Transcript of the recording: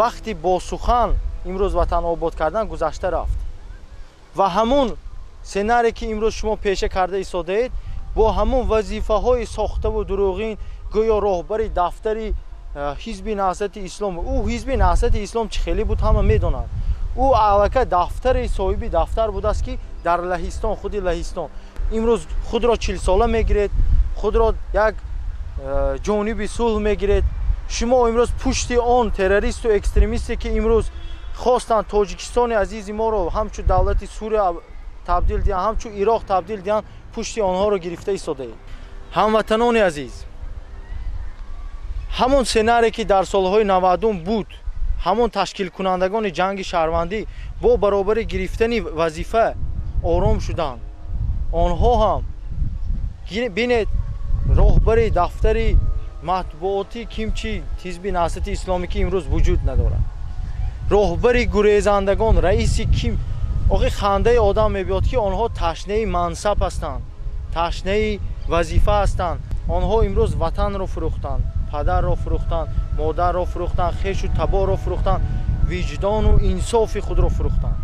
Вақти бо сухан имрӯз ватан обод кардан гузашта рафт ва ҳамун сценарие, ки имрӯз шумо пеша карда истодаед, бо ҳамун вазифаҳои сохтаву дурӯғин, гӯё роҳбари дафтари ҳизби Наҳзати Ислом. Ӯ ҳизби Наҳзати Ислом чӣ хеле буд, ҳама медонанд. Ӯ аллакай дафтари соҳиби дафтар будааст, ки дар Лаҳистон, худи Лаҳистон. Имрӯз худро 40-сола мегиред, худро як ҷониби сулҳ мегиред. Шумо имрӯз пушти он террористу экстремисте, ки имрӯз хостанд Тоҷикистони азизи моро ҳамчун давлати Сурия табдил диҳанд, ҳамчун Ироқ табдил диҳанд, пушти онҳоро гирифта истодаед. Ҳамватанони азиз, ҳамон сценарие, ки дар солҳои 90-ум буд, ҳамон ташкилкунандагони ҷанги шаҳрвандӣ бо баробари гирифтани вазифа ором шуданд. Онҳо ҳам, бинед, роҳбари дафтари матбуоти кимчи ҳизби Наҳзати Исломӣ, ки имрӯз вуҷуд надорад, роҳбари гурезандагон, раиси ким. Охи, хандаи одам мебиёд, ки онҳо ташнаи мансаб ҳастанд, ташнаи вазифа ҳастанд. Онҳо имрӯз ватанро фурӯхтанд, падарро фурӯхтанд, модарро фурӯхтанд, хешу таборро фурӯхтанд, виҷдону инсофи худро фурӯхтанд.